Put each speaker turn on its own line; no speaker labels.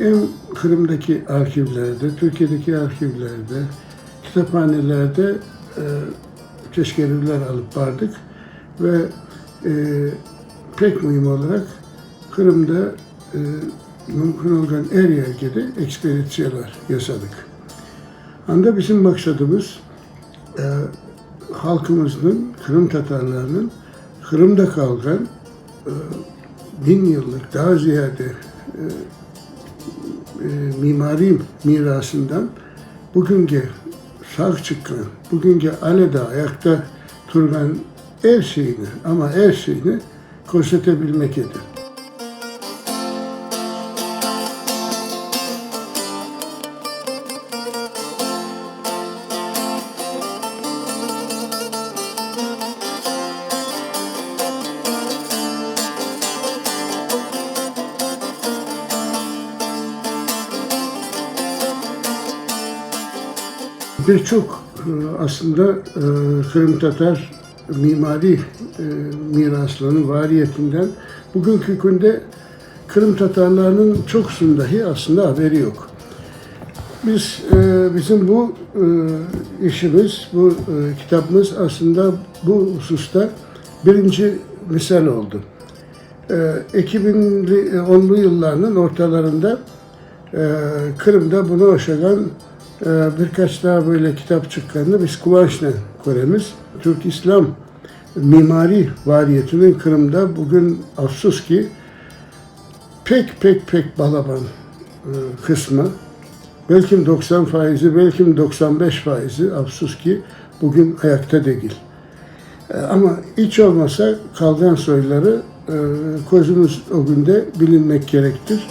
Em Qırımdaki arhivlerde, Türkiyedeki arhivlerde, kitaphanelerde teşkerüvler alıp bardıq ve pek müim olaraq Qırımda mümkün olğan er yerge de ekspeditsiyalar yasadıq. Anda bizim maqsadımız, halqımıznıñ, qırımtatarlarnıñ Qırımda qalğan biñ yıllıq, daa ziyade mimariy mirasından bugünge sağ çıqqan, bugünge ale daa ayaqta turğan er şeyni, amma er şeyni körsete bilmek edi. Bir çoq aslında qırımtatar mimariy miraslarınıñ variyetinden bugünki künde qırımtatarlarnıñ çoqusınıñ dahi aslında haberi yoq. Biz, bizim bu işimiz, bu kitabımız aslında bu hususta birinci misal oldı. Eki biñ onlu yıllarnıñ ortalarında Qırımda buna oşağan bir qaç daa böyle kitap çıqqanını biz quvançnen köremiz. Türk-İslâm mimariy variyetiniñ Qırımda bugün, afsus ki, pek-pek-pek balaban qısmı, belkim 90 faizi, belkim 95 faizi, afsus ki, bugün ayaqta degil. Amma iç olmasa qalğan soyları közümiz ögünde bilinmek kerektir.